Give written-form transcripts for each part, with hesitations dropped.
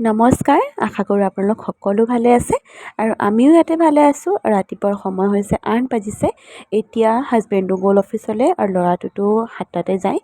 নমস্কাৰ, আশা কৰোঁ আপোনালোক সকলো ভালে আছে আৰু আমিও ইয়াতে ভালে আছোঁ। ৰাতিপুৱাৰ সময় হৈছে 8 বাজিছে। এতিয়া হাজবেণ্ডো গ'ল অফিচলৈ আৰু ল'ৰাটোতো 7টাতে যায়।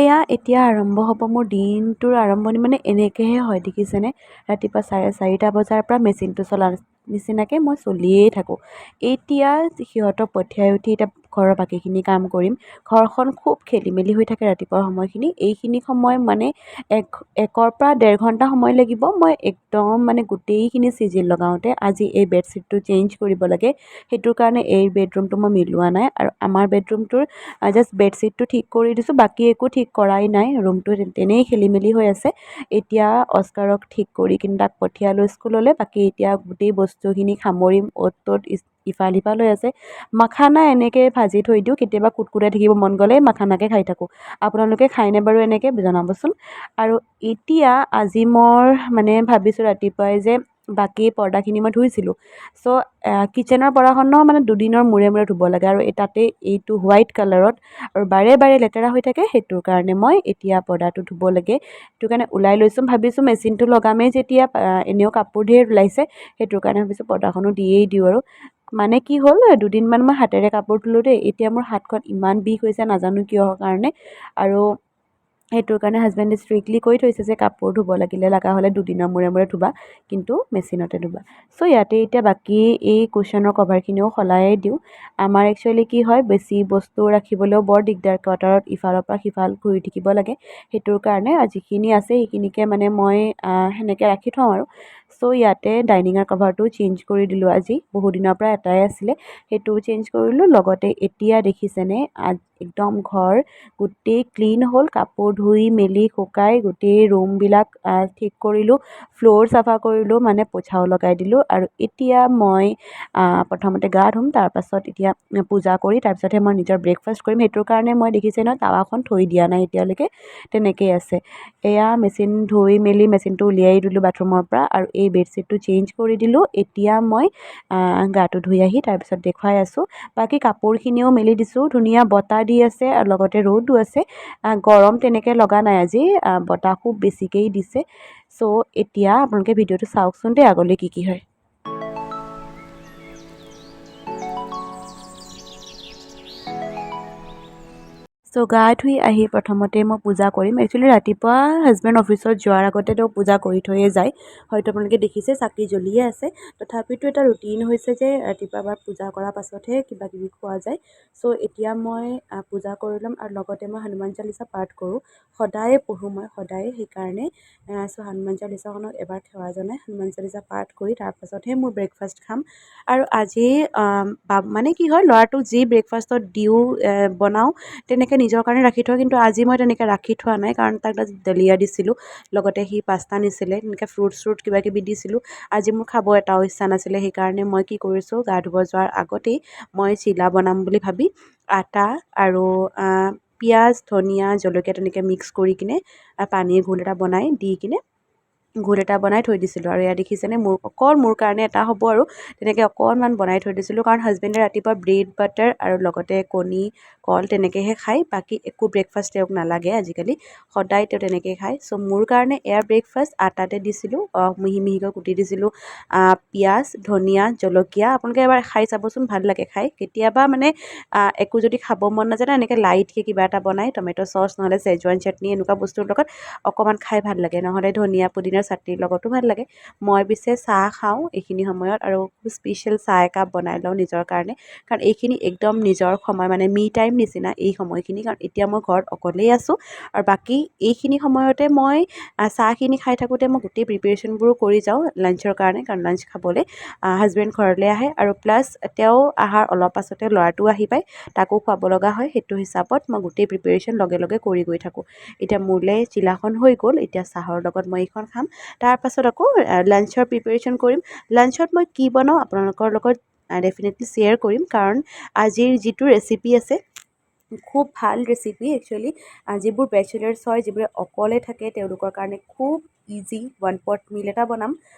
এয়া এতিয়া আৰম্ভ হ'ব মোৰ দিনটোৰ আৰম্ভণি, মানে এনেকৈহে হয় দেখিছেনে। ৰাতিপুৱা 4:30 বজাৰ পৰা মেচিনটো চলাৰ নিচিনাকৈ মই চলিয়েই থাকোঁ। এতিয়া সিহঁতক পঠিয়াই উঠি এতিয়া ঘৰৰ বাকীখিনি কাম কৰিম। ঘৰখন খুব খেলি মেলি হৈ থাকে ৰাতিপুৱাৰ সময়খিনি। এইখিনি সময় মানে একৰ পৰা ডেৰ ঘণ্টা সময় লাগিব মই একদম মানে গোটেইখিনি চিজিল লগাওঁতে। আজি এই বেডশ্বীটটো চেঞ্জ কৰিব লাগে, সেইটোৰ কাৰণে এই বেডৰুমটো মই মিলোৱা নাই। আৰু আমাৰ বেডৰুমটোৰ জাষ্ট বেডশ্বীটটো ঠিক কৰি দিছোঁ, বাকী একো ঠিক কৰাই নাই। ৰুমটো তেনেই খেলি মেলি হৈ আছে। এতিয়া অস্কাৰক ঠিক কৰি কিনে তাক পঠিয়ালোঁ স্কুললৈ। বাকী এতিয়া গোটেই বস্তুখিনি সামৰিম, অ'ত ত'ত ইফাল সিফাল হৈ আছে। মাখানা এনেকৈ ভাজি থৈ দিওঁ, কেতিয়াবা কুটকুটাই থাকিব মন গ'লে মাখানাকে খাই থাকোঁ। আপোনালোকে খায়নে বাৰু এনেকৈ জনাবচোন। আৰু এতিয়া আজি মই মানে ভাবিছোঁ ৰাতিপুৱাই যে বাকী পৰ্দাখিনি মই ধুইছিলোঁ। চ' কিটচেনৰ পৰ্দাখনো মানে দুদিনৰ মূৰে মূৰে ধুব লাগে আৰু তাতে এইটো হোৱাইট কালাৰত আৰু বাৰে বাৰে লেতেৰা হৈ থাকে, সেইটোৰ কাৰণে মই এতিয়া পৰ্দাটো ধুব লাগে। সেইটো কাৰণে ওলাই লৈছোঁ, ভাবিছোঁ মেচিনটো লগামেই যেতিয়া, এনেও কাপোৰ ধেৰ ওলাইছে, সেইটোৰ কাৰণে ভাবিছোঁ পৰ্দাখনো দিয়েই দিওঁ। আৰু মানে কি হ'ল, দুদিনমান মই হাতেৰে কাপোৰ ধুলোঁ দেই, এতিয়া মোৰ হাতখন ইমান বিষ হৈছে নাজানো কিহৰ কাৰণে। আৰু সেইটোৰ কাৰণে হাজবেণ্ডে ষ্ট্ৰিক্টলি কৈ থৈছে যে কাপোৰ ধুব লাগিলে লগা হ'লে দুদিনৰ মূৰে মূৰে ধুবা, কিন্তু মেচিনতে ধুবা। চ' ইয়াতে এতিয়া বাকী এই কুশ্যনৰ কভাৰখিনিও সলায়ে দিওঁ। আমাৰ একচুৱেলি কি হয়, বেছি বস্তু ৰাখিবলৈও বৰ দিগদাৰ, কোৱাৰ্টাৰত ইফালৰ পৰা সিফাল ঘূৰি থাকিব লাগে। সেইটোৰ কাৰণে যিখিনি আছে সেইখিনিকে মানে মই সেনেকৈ ৰাখি থওঁ আৰু। চ' ইয়াতে ডাইনিঙৰ কভাৰটোও চেঞ্জ কৰি দিলোঁ আজি, বহুদিনৰ পৰা এটাই আছিলে, সেইটোও চেঞ্জ কৰিলোঁ। লগতে এতিয়া দেখিছেনে একদম ঘৰ গোটেই ক্লিন হ'ল, কাপোৰ ধুই মেলি শুকাই গোটেই ৰুমবিলাক ঠিক কৰিলোঁ, ফ্ল'ৰ চাফা কৰিলোঁ, মানে পোছাও লগাই দিলোঁ। আৰু এতিয়া মই প্ৰথমতে গা ধুম, তাৰপাছত এতিয়া পূজা কৰি তাৰপিছতহে মই নিজৰ ব্ৰেকফাষ্ট কৰিম। সেইটোৰ কাৰণে মই দেখিছে নহয় টাৱাখন থৈ দিয়া নাই এতিয়ালৈকে, তেনেকেই আছে। এয়া মেচিন ধুই মেলি মেচিনটো উলিয়াই দিলোঁ বাথৰুমৰ পৰা আৰু এই বেডশ্বীটটো চেঞ্জ কৰি দিলোঁ। এতিয়া মই গাটো ধুই আহি তাৰপিছত দেখুৱাই আছোঁ। বাকী কাপোৰখিনিও মেলি দিছোঁ, ধুনীয়া বতাহ দি আছে আৰু লগতে ৰ'দো আছে, গৰম তেনেকৈ লগা নাই আজি, বতাহ খুব বেছিকেই দিছে। চ' এতিয়া আপোনালোকে ভিডিঅ'টো চাওকচোন দেই আগলৈ কি কি হয়। চ' গা ধুই আহি প্ৰথমতে মই পূজা কৰিম। একচুৱেলি ৰাতিপুৱা হাজবেণ্ড অফিচত যোৱাৰ আগতে তেওঁ পূজা কৰি থৈয়ে যায়, হয়তো আপোনালোকে দেখিছে চাকি জ্বলিয়ে আছে। তথাপিতো এটা ৰুটিন হৈছে যে ৰাতিপুৱা এবাৰ পূজা কৰাৰ পাছতহে কিবা কিবি খোৱা যায়। চ' এতিয়া মই পূজা কৰি ল'ম আৰু লগতে মই হনুমান চালিচা পাঠ কৰোঁ, সদায়ে পঢ়োঁ মই সদায়ে, সেইকাৰণে চ' হনুমান চালিচাখনক এবাৰ সেৱা জনাই হনুমান চালিচা পাঠ কৰি তাৰপাছতহে মোৰ ব্ৰেকফাষ্ট খাম। আৰু আজি মানে কি হয়, ল'ৰাটোক যি ব্ৰেকফাষ্টত দিওঁ, বনাওঁ তেনেকৈ নিজৰ কাৰণে ৰাখি থওঁ, কিন্তু আজি মই তেনেকৈ ৰাখি থোৱা নাই, কাৰণ তাক আজি দলিয়া দিছিলোঁ, লগতে সি পাস্তা নিছিলে, তেনেকৈ ফ্ৰুট চ্ৰুট কিবা কিবি দিছিলোঁ। আজি মোৰ খাব এটাও ইচ্ছা নাছিলে, সেইকাৰণে মই কি কৰিছোঁ, গা ধুব যোৱাৰ আগতেই মই চিলা বনাম বুলি ভাবি আটা আৰু পিঁয়াজ, ধনিয়া, জলকীয়া তেনেকৈ মিক্স কৰি কিনে পানীৰ ঘোল এটা বনাই দি কিনে ঘোল এটা বনাই থৈ দিছিলোঁ। আৰু এয়া দেখিছেনে, অকল মোৰ কাৰণে এটা হ'ব আৰু তেনেকৈ অকণমান বনাই থৈ দিছিলোঁ, কাৰণ হাজবেণ্ডে ৰাতিপুৱা ব্ৰেড বাটাৰ আৰু লগতে কণী, কল তেনেকৈহে খায়, বাকী একো ব্ৰেকফাষ্ট তেওঁক নালাগে আজিকালি, সদায় তেওঁ তেনেকৈয়ে খায়। চ' মোৰ কাৰণে এয়া ব্ৰেকফাষ্ট আটাতে দিছিলোঁ, মিহি মিহিকৈ কুটি দিছিলোঁ, পিঁয়াজ, ধনিয়া, জলকীয়া। আপোনালোকে এবাৰ খাই চাবচোন, ভাল লাগে খাই। কেতিয়াবা মানে একো যদি খাব মন নাযায় ন, এনেকৈ লাইটকৈ কিবা এটা বনাই টমেট' চচ নহ'লে চেজৱান চাটনি এনেকুৱা বস্তুৰ লগত অকণমান খাই ভাল লাগে, নহ'লে ধনিয়া পুদিনাৰ চাটনিৰ লগতো ভাল লাগে। মই পিছে চাহ খাওঁ এইখিনি সময়ত আৰু স্পেচিয়েল চাহ একাপ বনাই লওঁ নিজৰ কাৰণে, কাৰণ এইখিনি একদম নিজৰ সময়, মানে মি টাইম নিচিনা এই সময়খিনি, কাৰণ এতিয়া মই ঘৰত অকলেই আছোঁ। আৰু বাকী এইখিনি সময়তে মই চাহখিনি খাই থাকোঁতে মই গোটেই প্ৰিপেৰেশ্যনবোৰো কৰি যাওঁ লাঞ্চৰ কাৰণে, কাৰণ লাঞ্চ খাবলৈ হাজবেণ্ড ঘৰলৈ আহে আৰু প্লাছ তেওঁ অহাৰ অলপ পাছতে ল'ৰাটোও আহি পায়, তাকো খুৱাব লগা হয়। সেইটো হিচাপত মই গোটেই প্ৰিপেৰেশ্যন লগে লগে কৰি গৈ থাকোঁ। এতিয়া মোলৈ চিলাখন হৈ গ'ল, এতিয়া চাহৰ লগত মই এইখন খাম, তাৰপাছত আকৌ লাঞ্চৰ প্ৰিপেৰেশ্যন কৰিম। লাঞ্চত মই কি বনাওঁ আপোনালোকৰ লগত ডেফিনেটলি শ্বেয়াৰ কৰিম, কাৰণ আজিৰ যিটো ৰেচিপি আছে খুব ভাল ৰেচিপি একচুৱেলি, যিবোৰ বেচেলাৰ্ছ হয়, যিবোৰে অকলে থাকে তেওঁলোকৰ কাৰণে খুব ইজি ওৱান পট মিল এটা বনাম,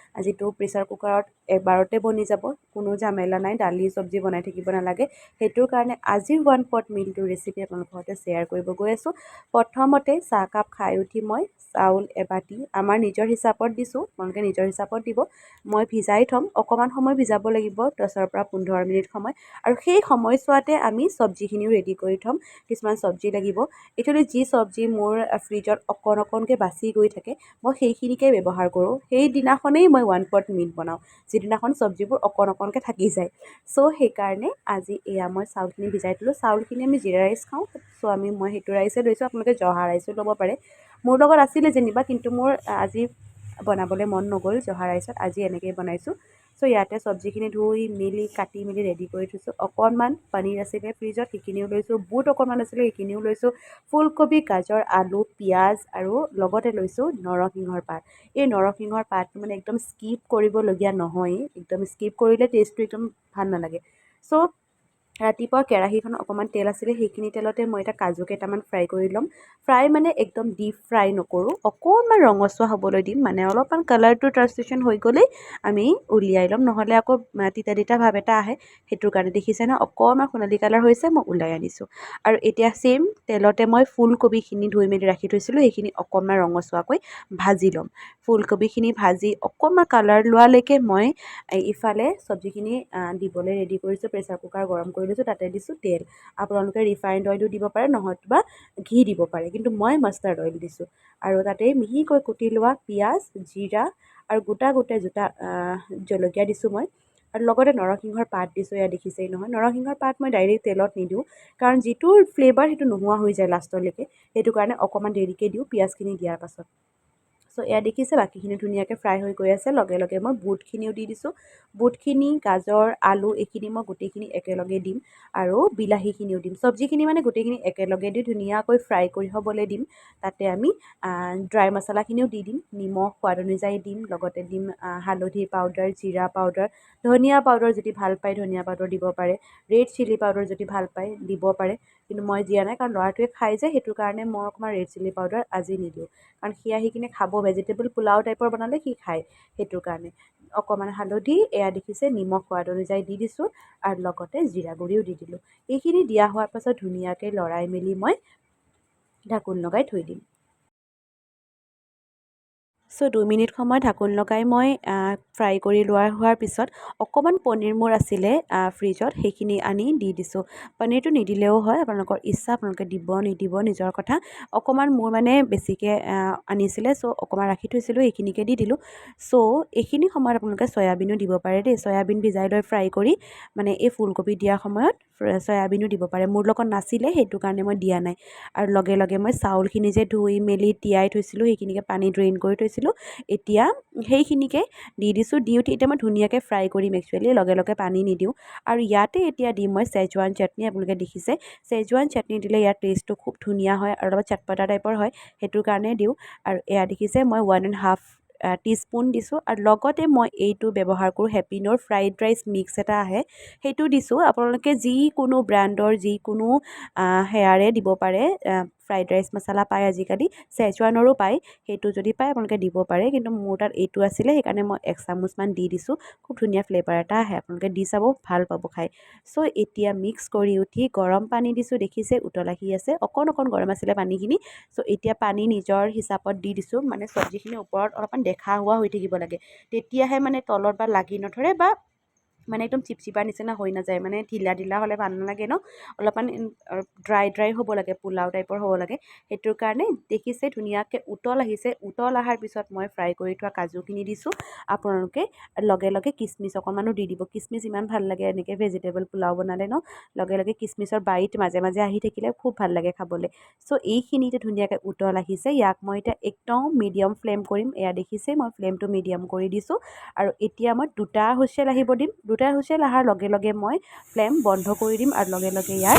যিটো প্ৰেছাৰ কুকাৰত এবাৰতে বনি যাব, কোনো ঝামেলা নাই, দালি চব্জি বনাই থাকিব নালাগে। সেইটোৰ কাৰণে আজিৰ ওৱান পট মিলটোৰ ৰেচিপি আপোনালোকৰ সৈতে শ্বেয়াৰ কৰিব গৈ আছোঁ। প্ৰথমতে চাহকাপ খাই উঠি মই চাউল এবাতি, আমাৰ নিজৰ হিচাপত দিছোঁ, আপোনালোকে নিজৰ হিচাপত দিব, মই ভিজাই থ'ম। অকণমান সময় ভিজাব লাগিব, 10ৰ পৰা 15 মিনিট সময়। আৰু সেই সময়ছোৱাতে আমি চব্জিখিনিও ৰেডি কৰি থ'ম। কিছুমান চব্জি লাগিব। একচুৱেলি যি চব্জি মোৰ ফ্ৰিজত অকণ অকণকৈ বাচি গৈ থাকে, মই সেইখিনিকে ব্যৱহাৰ কৰোঁ। সেইদিনাখনেই মই ওৱান পট মিল বনাওঁ, যিদিনাখন চব্জিবোৰ অকণ অকণকৈ থাকি যায়। চ' সেইকাৰণে আজি এয়া মই চাউলখিনি ভিজাই থ'লোঁ। চাউলখিনি আমি জিৰা ৰাইচ খাওঁ, চ' মই সেইটো ৰাইচে লৈছোঁ। আপোনালোকে জহা ৰাইচো ল'ব পাৰে। মোৰ লগত আছিলে যেনিবা, কিন্তু মোৰ আজি বনাবলৈ মন নগ'ল জহা ৰাইচত, আজি এনেকৈয়ে বনাইছোঁ। চ' ইয়াতে চব্জিখিনি ধুই মেলি, কাটি মেলি ৰেডি কৰি থৈছোঁ। অকণমান পনীৰ আছিলে ফ্ৰিজত, সেইখিনিও লৈছোঁ। বুট অকণমান আছিলে, সেইখিনিও লৈছোঁ। ফুলকবি, গাজৰ, আলু, পিঁয়াজ আৰু লগতে লৈছোঁ নৰসিংহৰ পাত। এই নৰসিংহৰ পাতটো মানে একদম স্কিপ কৰিবলগীয়া নহয়েই। একদম স্কিপ কৰিলে টেষ্টটো একদম ভাল নালাগে। চ' ৰাতিপুৱা কেৰাহীখনত অকণমান তেল আছিলে, সেইখিনি তেলতে মই এতিয়া কাজু কেইটামান ফ্ৰাই কৰি ল'ম। ফ্ৰাই মানে একদম ডিপ ফ্ৰাই নকৰোঁ, অকণমান ৰঙচুৱা হ'বলৈ দিম। মানে অলপমান কালাৰটো ট্ৰান্সলেশ্যন হৈ গ'লেই আমি উলিয়াই ল'ম, নহ'লে আকৌ তিতা তিতা ভাৱ এটা আহে। সেইটোৰ কাৰণে দেখিছে ন, অকণমান সোণালী কালাৰ হৈছে, মই ওলাই আনিছোঁ। আৰু এতিয়া ছেইম তেলতে মই ফুলকবিখিনি ধুই মেলি ৰাখি থৈছিলোঁ, সেইখিনি অকণমান ৰঙচুৱাকৈ ভাজি ল'ম। ফুলকবিখিনি ভাজি অকণমান কালাৰ লোৱালৈকে মই ইফালে চব্জিখিনি দিবলৈ ৰেডি কৰিছোঁ। প্ৰেছাৰ কুকাৰ গৰম কৰি লৈছোঁ, তাতে দিছোঁ তেল। আপোনালোকে ৰিফাইণ্ড অইলো দিব পাৰে, নহয়বা ঘি দিব পাৰে, কিন্তু মই মাষ্টাৰ্ড অইল দিছোঁ। আৰু তাতে মিহিকৈ কুটি লোৱা পিঁয়াজ, জিৰা আৰু গোটা গোটা জোটা জলকীয়া দিছোঁ মই আৰু লগতে নৰসিংহৰ পাত দিছোঁ। এয়া দেখিছেই নহয়, নৰসিংহৰ পাত মই ডাইৰেক্ট তেলত নিদিওঁ, কাৰণ যিটো ফ্লেভাৰ সেইটো নোহোৱা হৈ যায় লাষ্টলৈকে। সেইটো কাৰণে অকণমান দেৰিকৈ দিওঁ, পিঁয়াজখিনি দিয়াৰ পাছত। চ' এয়া দেখিছে, বাকীখিনি ধুনীয়াকৈ ফ্ৰাই হৈ গৈ আছে। লগে লগে মই বুটখিনিও দি দিছোঁ। বুটখিনি, গাজৰ, আলু এইখিনি মই গোটেইখিনি একেলগে দিম আৰু বিলাহীখিনিও দিম। চব্জিখিনি মানে গোটেইখিনি একেলগে দি ধুনীয়াকৈ ফ্ৰাই কৰি হ'বলৈ দিম। তাতে আমি ড্ৰাই মছলাখিনিও দি দিম। নিমখ সোৱাদ অনুযায়ী দিম, লগতে দিম হালধিৰ পাউডাৰ, জিৰা পাউডাৰ, ধনিয়া পাউডাৰ। যদি ভাল পায় ধনিয়া পাউডাৰ দিব পাৰে, ৰেড চিলি পাউডাৰ যদি ভাল পায় দিব পাৰে। কিন্তু মই দিয়া নাই, কাৰণ ল'ৰাটোৱে খাই যে, সেইটো কাৰণে মই অকণমান ৰেড চিলি পাউডাৰ আজি নিদিওঁ, কাৰণ সি আহি কিনে খাব। ভেজিটেবল পোলাও টাইপৰ বনালে সি খায়, সেইটো কাৰণে অকণমান হালধি, এয়া দেখিছে, নিমখ সোৱাদ অনুযায়ী দি দিছোঁ আৰু লগতে জিৰা গুড়িও দি দিলোঁ। এইখিনি দিয়া হোৱাৰ পাছত ধুনীয়াকৈ লৰাই মেলি মই ঢাকোন লগাই থৈ দিম। চ' 2 মিনিট সময় ঢাকোন লগাই মই ফ্ৰাই কৰি লোৱা হোৱাৰ পিছত অকণমান পনীৰ মোৰ আছিলে ফ্ৰিজত, সেইখিনি আনি দি দিছোঁ। পনীৰটো নিদিলেও হয়, আপোনালোকৰ ইচ্ছা, আপোনালোকে দিব নিদিব নিজৰ কথা। অকণমান মোৰ মানে বেছিকৈ আনিছিলে, চ' অকণমান ৰাখি থৈছিলোঁ, সেইখিনিকে দি দিলোঁ। চ' এইখিনি সময়ত আপোনালোকে চয়াবিনো দিব পাৰে দেই। চয়াবিন ভিজাই লৈ ফ্ৰাই কৰি মানে এই ফুলকবি দিয়াৰ সময়ত চয়াবিনো দিব পাৰে। মোৰ লগত নাছিলে, সেইটো কাৰণে মই দিয়া নাই। আৰু লগে লগে মই চাউলখিনি যে ধুই মেলি তিয়াই থৈছিলোঁ, সেইখিনিকে পানী ড্ৰেইন কৰি থৈছিলোঁ, এতিয়া সেইখিনিকে দি দিছোঁ। দি উঠি এতিয়া মই ধুনীয়াকৈ ফ্ৰাই কৰিম। একচুৱেলি লগে লগে পানী নিদিওঁ। আৰু ইয়াতে এতিয়া দিম মই চেজৱান চাটনি। আপোনালোকে দেখিছে, চেজৱান চাটনি দিলে ইয়াৰ টেষ্টটো খুব ধুনীয়া হয় আৰু অলপ চটপটা টাইপৰ হয়, সেইটোৰ কাৰণে দিওঁ। আৰু এয়া দেখিছে, মই 1.5 tea spoon দিছোঁ। আৰু লগতে মই এইটো ব্যৱহাৰ কৰোঁ, হেপিন'ৰ ফ্ৰাইড ৰাইচ মিক্স এটা আহে, সেইটো দিছোঁ। আপোনালোকে যিকোনো ব্ৰেণ্ডৰ, যিকোনো সেয়াৰে দিব পাৰে। ফ্ৰাইড ৰাইচ মছলা পায় আজিকালি, চেজৱানৰো পায়, সেইটো যদি পায় আপোনালোকে দিব পাৰে। কিন্তু মোৰ তাত এইটো আছিলে, সেইকাৰণে মই এক চামুচমান দি দিছোঁ। খুব ধুনীয়া ফ্লেভাৰ এটা আহে, আপোনালোকে দি চাব, ভাল পাব খাই। চ' এতিয়া মিক্স কৰি উঠি গৰম পানী দিছোঁ। দেখিছে, উতল আহি আছে, অকণ অকণ গৰম আছিলে পানীখিনি। চ' এতিয়া পানী নিজৰ হিচাপত দি দিছোঁ। মানে চব্জিখিনিৰ ওপৰত অলপমান দেখা হোৱা হৈ থাকিব লাগে, তেতিয়াহে মানে তলত বা লাগি নধৰে বা মানে একদম চিপচিপা নিচিনা হৈ নাযায়। মানে ঢিলা ঢিলা হ'লে ভাল নালাগে ন, অলপমান ড্ৰাই ড্ৰাই হ'ব লাগে, পোলাও টাইপৰ হ'ব লাগে। সেইটোৰ কাৰণে দেখিছে, ধুনীয়াকৈ উতল আহিছে। উতল অহাৰ পিছত মই ফ্ৰাই কৰি থোৱা কাজুখিনি দিছোঁ। আপোনালোকে লগে লগে কিচমিচ অকণমানো দি দিব। কিচমিচ ইমান ভাল লাগে এনেকৈ ভেজিটেবল পোলাও বনালে ন, লগে লগে কিচমিচৰ বাইট মাজে মাজে আহি থাকিলে খুব ভাল লাগে খাবলৈ। চ' এইখিনিতে ধুনীয়াকৈ উতল আহিছে। ইয়াক মই এতিয়া একদম মিডিয়াম ফ্লেম কৰিম। এয়া দেখিছে, মই ফ্লেমটো মিডিয়াম কৰি দিছোঁ আৰু এতিয়া মই দুটা হুইচেল আহিব দিম। দুটা হুইচেল অহাৰ লগে লগে মই ফ্লেম বন্ধ কৰি দিম আৰু লগে লগে ইয়াৰ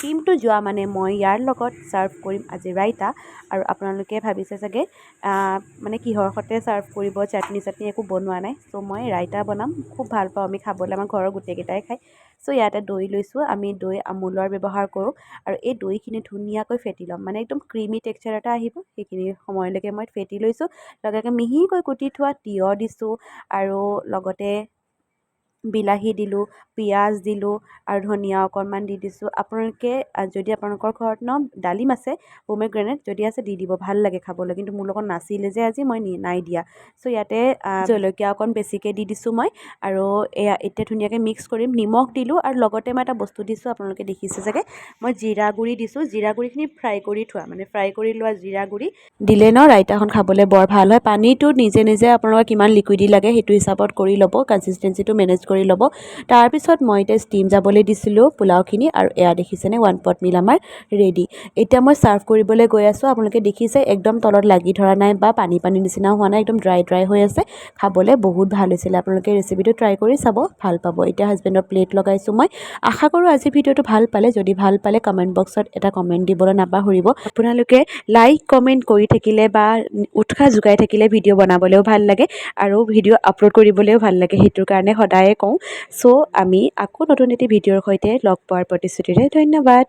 ষ্টিমটো যোৱা মানে মই ইয়াৰ লগত ছাৰ্ভ কৰিম আজি ৰাইতা। আৰু আপোনালোকে ভাবিছে চাগে মানে কিহৰ সৈতে ছাৰ্ভ কৰিব, চাটনি চাটনি একো বনোৱা নাই। চ' মই ৰাইতা বনাম। খুব ভাল পাওঁ আমি খাবলৈ, আমাৰ ঘৰৰ গোটেইকেইটাই খায়। চ' ইয়াতে দৈ লৈছোঁ। আমি দৈ আমুলৰ ব্যৱহাৰ কৰোঁ আৰু এই দৈখিনি ধুনীয়াকৈ ফেটি ল'ম, মানে একদম ক্ৰিমি টেক্সাৰ এটা আহিব। সেইখিনি সময়লৈকে মই ফেটি লৈছোঁ। লগে লগে মিহিকৈ কুটি থোৱা তিয়ঁহ দিছোঁ আৰু লগতে বিলাহী দিলোঁ, পিঁয়াজ দিলোঁ আৰু ধনিয়া অকণমান দি দিছোঁ। আপোনালোকে যদি আপোনালোকৰ ঘৰত ন ডালিম আছে, পমেগ্ৰেনেট যদি আছে, দি দিব, ভাল লাগে খাবলৈ। কিন্তু মোৰ লগত নাছিলে যে আজি, মই নাই দিয়া। চ' ইয়াতে জলকীয়া অকণ বেছিকৈ দি দিছোঁ মই আৰু এয়া এতিয়া ধুনীয়াকৈ মিক্স কৰিম। নিমখ দিলোঁ আৰু লগতে মই এটা বস্তু দিছোঁ, আপোনালোকে দেখিছে চাগে, মই জিৰা গুড়ি দিছোঁ। জিৰা গুড়িখিনি ফ্ৰাই কৰি থোৱা, মানে ফ্ৰাই কৰি লোৱা জিৰা গুড়ি দিলে ন ৰাইতাখন খাবলৈ বৰ ভাল হয়। পানীটো নিজে নিজে আপোনালোকৰ কিমান লিকুইডি লাগে সেইটো হিচাপত কৰি ল'ব, কনচিষ্টেঞ্চিটো মেনেজ কৰি ল'ব। তাৰপিছত মই এতিয়া ষ্টিম যাবলৈ দিছিলোঁ পোলাওখিনি আৰু এয়া দেখিছেনে, ওৱান পট মিল আমাৰ ৰেডি। এতিয়া মই ছাৰ্ভ কৰিবলৈ গৈ আছোঁ। আপোনালোকে দেখিছে, একদম তলত লাগি ধৰা নাই বা পানী পানী নিচিনাও হোৱা নাই, একদম ড্ৰাই ড্ৰাই হৈ আছে। খাবলৈ বহুত ভাল হৈছিলে। আপোনালোকে ৰেচিপিটো ট্ৰাই কৰি চাব, ভাল পাব। এতিয়া হাজবেণ্ডৰ প্লেট লগাইছোঁ মই। আশা কৰোঁ আজিৰ ভিডিঅ'টো ভাল পালে। যদি ভাল পালে, কমেণ্ট বক্সত এটা কমেণ্ট দিবলৈ নাপাহৰিব। আপোনালোকে লাইক কমেণ্ট কৰি থাকিলে বা উৎসাহ যোগাই থাকিলে ভিডিঅ' বনাবলৈও ভাল লাগে আৰু ভিডিঅ' আপলোড কৰিবলৈও ভাল লাগে। সেইটোৰ কাৰণে সদায়ে কওঁ। চ' আমি আকৌ নতুন এটি ভিডিঅ'ৰ সৈতে লগ পোৱাৰ প্ৰতিশ্ৰুতিৰে ধন্যবাদ।